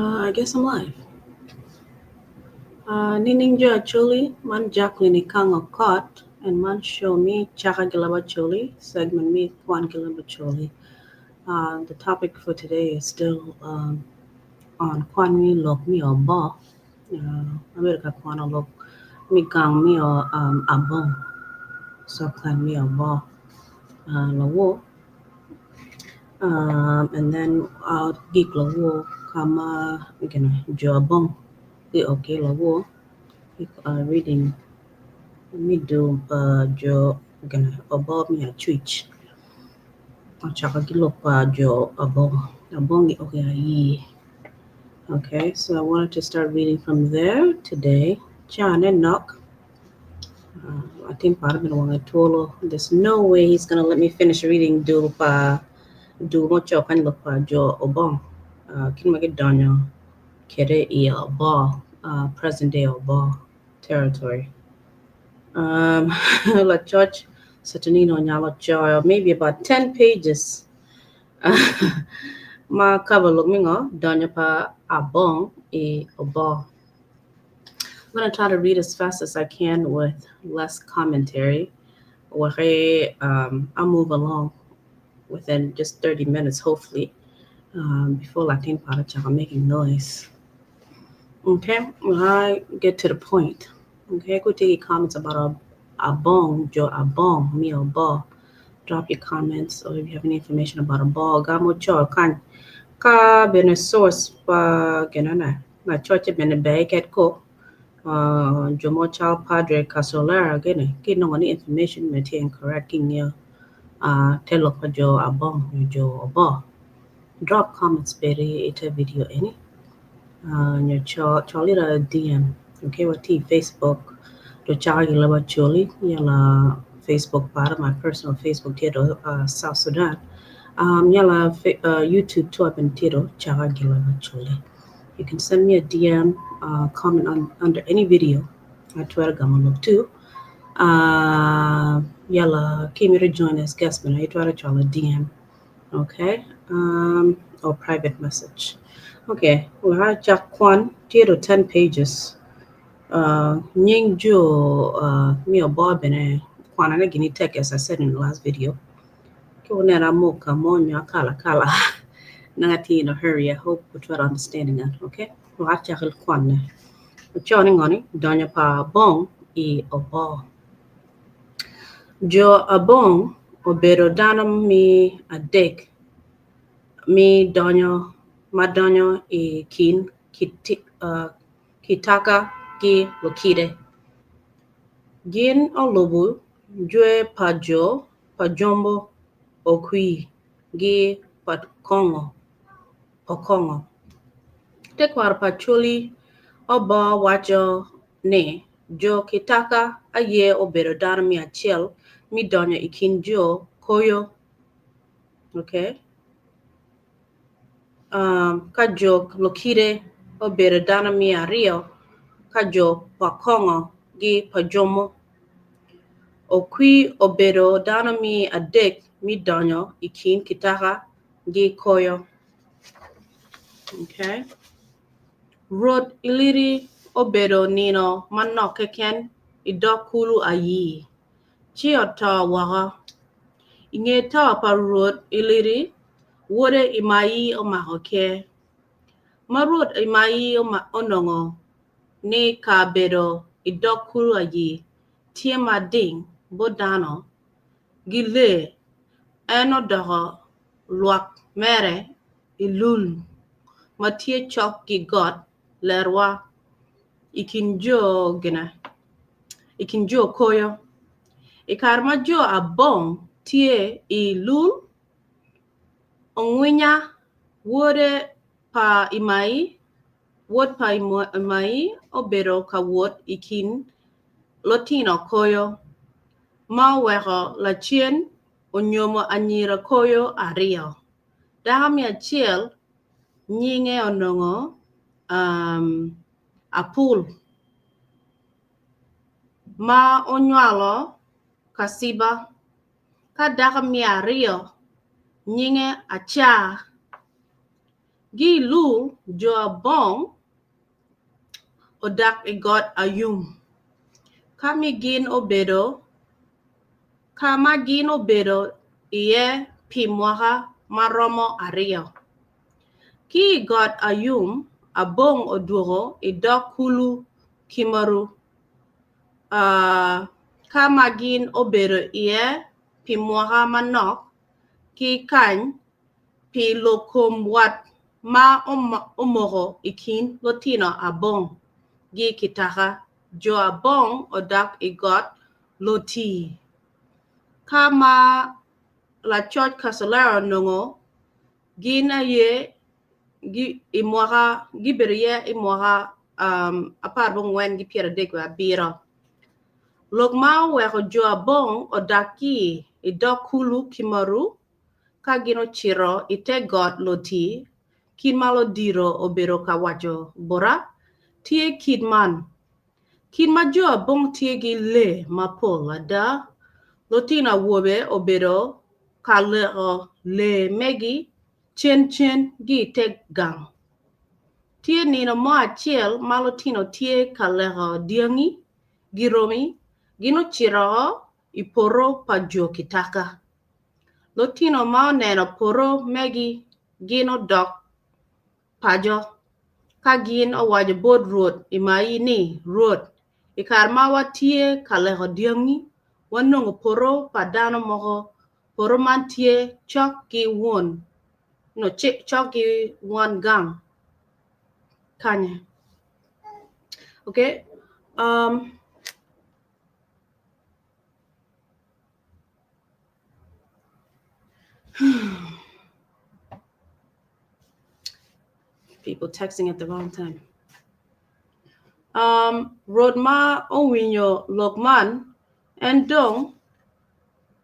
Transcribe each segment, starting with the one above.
I guess I'm live. Nining jo Acholi, man Jacqueline Ikang Okot, and man show me Chaka Gilaba Choli, segment me Kwan Gilaba Choli. The topic for today is still on Kwan mi lok mi obo. America Kwan lok mi gang mi abong. Subclan mi obo. Lawo. And then gik lawo kama gina jo abong ki okay lawo reading mi do jo gina obo mi achwich. Ochako gi lok pa jo abong. Abong gi okay ayi. Okay, so I wanted to start reading from there today. Chane nok. I think part of it There's no way he's gonna let me finish reading dul pa dul mo cho kan lok pa jo obong. Kin ma gidonyo kede i obo, present day obo territory. La church Saturnino nyalo choyo maybe about 10 pages. Ma cover lok mingo donyo pa abong i obo. I'm going to try to read as fast as I can with less commentary. Okay, I'll move along within just 30 minutes, hopefully, before Latin Parachaka making noise. Okay, well, I get to the point. Okay, go take your comments about abong, jo abong, mi obo. Drop your comments, or if you have any information about a ball, gamo cho kan ka bene source pa genana na choche bene baget ko jomo chal padre casolera gene ki no any information me ti incorrect king tell pa jo abong jo obo. Drop comments beri ita video any nyo cho cholira DM. Okay, what ti Facebook do chagi laba choli yala Facebook part of my personal Facebook tito South Sudan. Yala YouTube to up and tito chagi laba choli. You can send me a DM, comment on under any video. I try to look too. Yala came here to join as guest, but I try to call a DM. Okay, or private message. Okay, well, I jack one tito 10 pages. Nying jo mi obo bene kwana na gini tech as I said in the last video. Kila mo kala kala. Nangati in a hurry. I hope we try to understanding that. Okay. Wa chakil kwan. Choni ngoni donya pa bong i obo. Jo abong obedo dano mi adek mi donyo madonyo i kin kiti, kitaka ki lokide. Gin olubu jwe pa jo pa jombo okwi gi pa Kongo. Tekwaro pa choli obo wacho ni jo kitaka aye obedo dano mi achiel mi donyo i kin jo koyo. Okay. Ka jo lokide obedo dano mi ariyo ka jo pa Kongo gi pa jomo. Okwi obedo dano mi adek mi donyo i kin kitaka gi koyo. Okay. Rwot iliri obedo nino manok keken i dog kulu ayi. Ci oto woko. I nge to pa Rwot iliri, wode Imayi omako ker. Ma Rwot Imayi onongo ni ka bedo i dog kulu ayi tye mading bot dano gi lee, en odoko lwak mere i lul ma tye cok ki got lerwa i kin jo gina i kin jo koyo. I kare ma jo abong tye i lul, Ongwinya wode pa Imayi wod pa Imayi obedo ka wot i kin lotino koyo ma oweko lacen onyomo anyira koyo ariyo. Dako mi achiel nyinge onongo Apul ma onywalo Kasiba ka dako mi ariyo nyinge Aca. Gi i Lur, jo Abong odak i got Ayum, ka mi gin obedo ka ma gin obedo iye pi mwaka ma romo aryo. Ki i got Ayum, Abong odwogo i dog kulu Kimaru, ka ma gin obedo iye pi mwaka manok ki kany pi lok kom wat ma omoko i kin lutino Abong gi Kitaka, jo Abong odak i got Loti, ka ma lacoc Kasolera onongo gin aye i mwaka gibedo iye i mwaka 14 ki 37. Lok ma oweko jo Abong odak ki i dog kulu Kimaru ka gin ocito i te got Loti kit ma lodiro obedo ka waco bota tye kit man, Kit ma jo Abong tye ki lee mapol ada, lutino awobe obedo ka leko lee megi cen cen gi i te gang. Tye nino mo acel ma lutino tye ka leko dyangi gi romi, gin ocito i poto pa jo Kitaka. Lutino ma oneno poto megi gin odok paco ka gin owaco bot Rwot i mayi ni, Rwot, i kare ma watye ka leko dyangi, wanongo poto pa dano moko, poto man tye cok ki won, no, cok ki won gang. Kanye? Okay. People texting at the wrong time. Um, Rwot ma owinyo lok man, en dong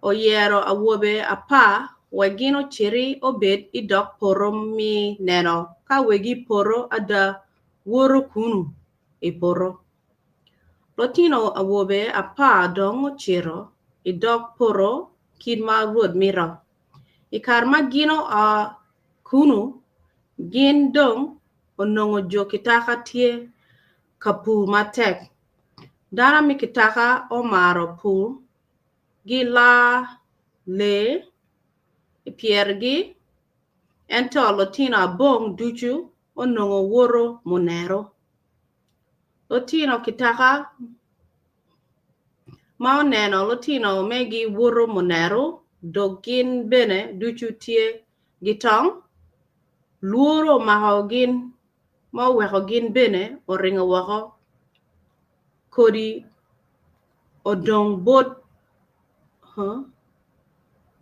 oyero awobe apar wek gin ociti obed i dog poto me neno ka wegi poto ada woto kunu i poto. Lutino awobe apar dong ocito i dog poto kit ma Rwot mito. I kare ma gin oa kunnu, gin dong onongo jo kitaka tye ka pur matek. Dano me kitaka omaro pur gilaa lee i pyergi, ento lutino abong ducu onongo woto munero. Lutino kitaka ma oneno lutino megi woto munero dok gin bene ducu tye gi tong, lworo omako gin ma oweko gin bene oringo woko kodi odong bot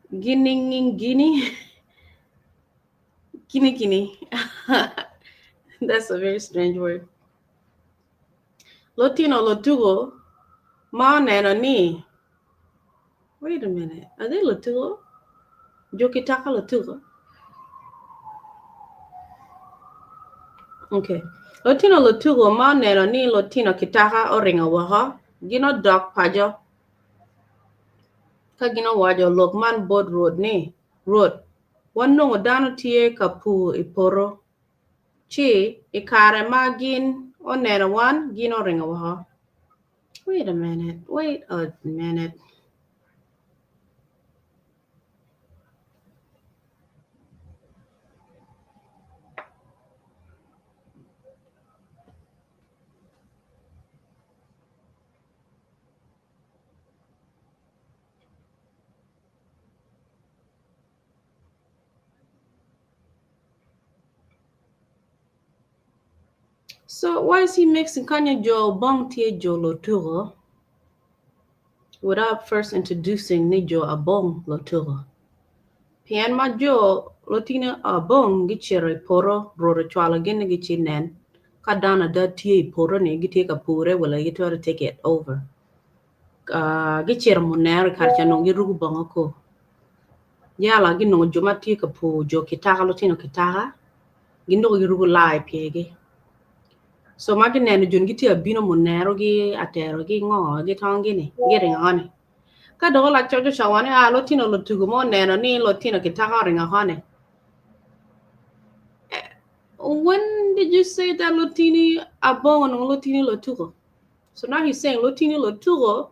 gini Kini kini. That's a very strange word. Lutino lutugo ma oneno ni Wait a minute. Are they lutugo? Jo kitaka lutugo? Okay. Lutino lutugo ma oneno ni lutino kitaka oringo woko, gin odok paco. Ka gin owaco lok man bot Rwot ni, Rwot, wanongo dano tye ka pur i poto, ci i kare ma gin oneno wan, gin oringo woko. Wait a minute, wait a minute. So why is he mixing Kanya Jo Bong Tie Jo Lotugo without first introducing ni Jo Abong Lotugo? Pien ma jo lutino Abong gicito i poto, Rwot ocwalo gin ni gicinen ka dano ada tye i poto-ni gitye ka pure wala gitwero take it over. Gicito munero i kare ca onongo giruko bongo kor yala ginongo jo ma tye ka pur jo kitaka lutino kitaka ginongo giruko laa i pyergi co ma gineno joni gitye ka bino munero ki atero ki ngo ki tongi ni giringo oko-ni ka dong lacoc ocowa ni aa lutino lutugo ma oneno ni lutino kitaka oringo oko-ni. When did you say that lutini Abong onongo lutini Lotuko? So now he's saying lutini Lotuko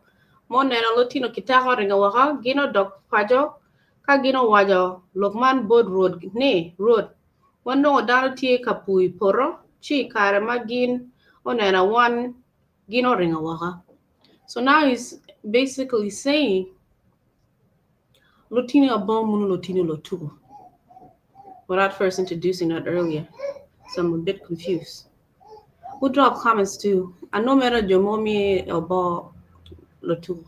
ma oneno lutino Kitaka oringo woko gin odok paco ka gin owaco lok man bot Rwot ni, Rwot, wanongo dano tye ka pur i poto, ci i kare ma gin oneno wan gin oringo woko. So now he's basically saying lutini Abong munu lutini Lotuko without first introducing that earlier. So I'm a bit confused. We'll drop comments too. I know mera jomo mi obo Lotuko,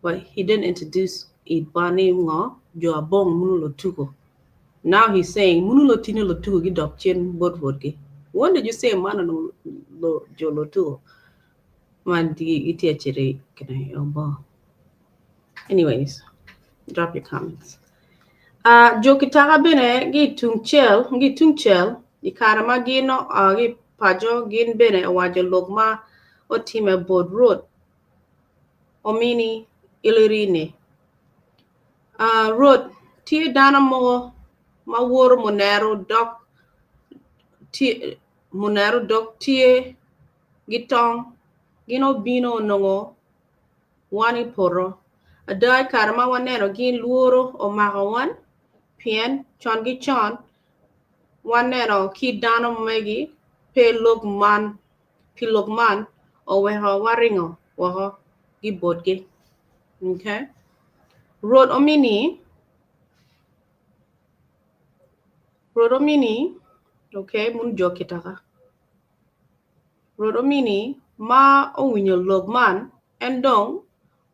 but he didn't introduce itwa ni ngo jo Abong munu Lotuko. Now he's saying munu lutini Lotuko gi dok cen bot rwotgi. When did you say man no lo jo Lotuko? Man di iti achiri kene obo. Anyways, drop your comments. Jo Kitaka bene gi tung cel gi tung cel i kare ma gin gi paco gin bene owaco lok ma otime bot Rwot omini iliri ni. Rwot tye dano mogo ma woro munero dok tye munero dok tye gi tong gin obino onongo wan i poto. Ada i kare ma waneno gin lworo omako wan pien con ki con waneno ki dano megi pe lok man pi lok man oweko waringo woko gi botgi. Okay. Rwot omini Rwot omini okay mun jo Kitaka. Rwot omini ma owinyo lok man en dong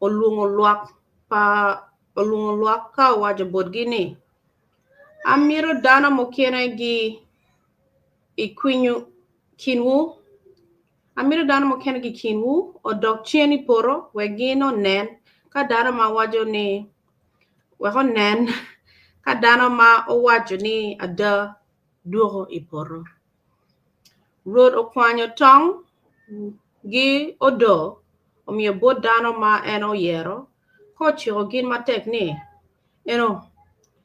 olwongo lwak pa olwongo lwak ka owaco botgi ni amito dano mukene gi i kwinyo kinwu amito dano mukene ki kinwu odok cen i poto wek gin onen ka dano ma waco ni wek onen ka dano ma owaco ni ada dwoko i poto. Rwot okwanyo tong gi odo omiyo bot dano ma en oyero ka ociko gin matek ni eno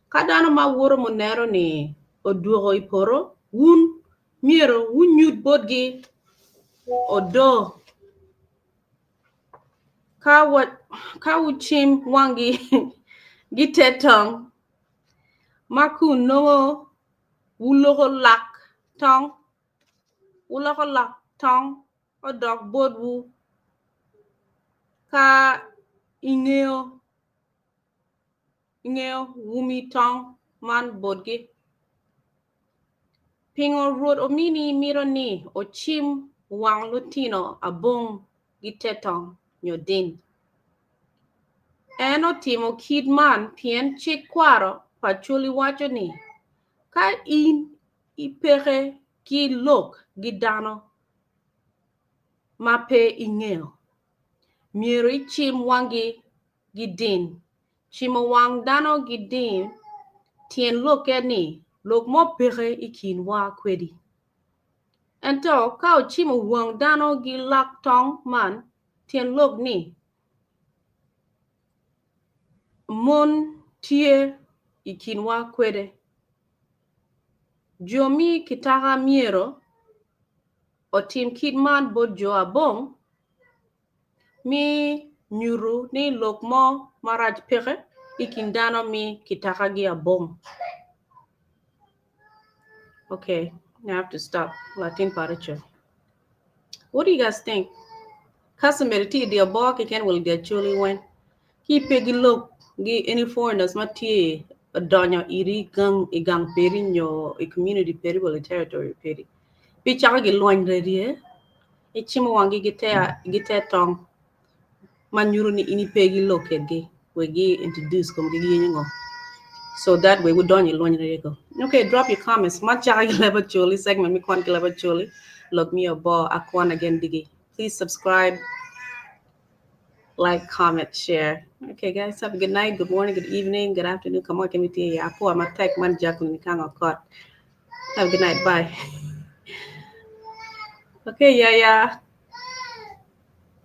ka dano ma woro munero ni odwoko i poto wun myero wunyut botgi odo ka wa ka wucim wanggi gi te tong ma kun nongo wuloko lak tong wuloko lak tong odok botwu ka ingeyo ingeyo wumi tong man botgi. Pingo Rwot omini mito ni ocim wang lutino Abong gi te tong nyo din? En otimo kit man pien cik kwaro pa Acholi waco ni ka in ipeke ki lok gi dano ma pe ingeyo, myero icim wangi gi din. Cimo wang dano gi din tyen lokke ni lok mo peke i kinwa kwedi. Ento ka ocimo wang dano gi lak tong man tyen lok ni mon tye i kinwa kwede. Jo mi Kitaka myero otim kit man bot jo Abong mi nyuto ni lok mo marac peke i kin dano mi Kitaka gi Abong. Okay, I have to stop. Latin paracho. What do you guys think? Customary tye di Abong keken wala di Acholi weng. Ki pe gi lok gi any foreigners ma tye odonyo iri gang i gang peri nyo i community peri wala i territory peri. Pi cako gi lweny redi icimo wanggi gi te tong ma nyuto ni in ipe gi lok kedgi wek gi introduce komgi gi yenyo ngo. So that way wudonyo i lweny redi ko. Okay, drop your comments. Man cako gi leb Acholi segment mi kwan ki leb Acholi lok mi Obo akwan again digi. Please subscribe, like, comment, share. Okay, guys, have a good night, good morning, good evening, good afternoon. Come on, give me tea. Apo, I'm a man Jacqueline Kanga Kot. Have a good night. Bye. Okay, yeah.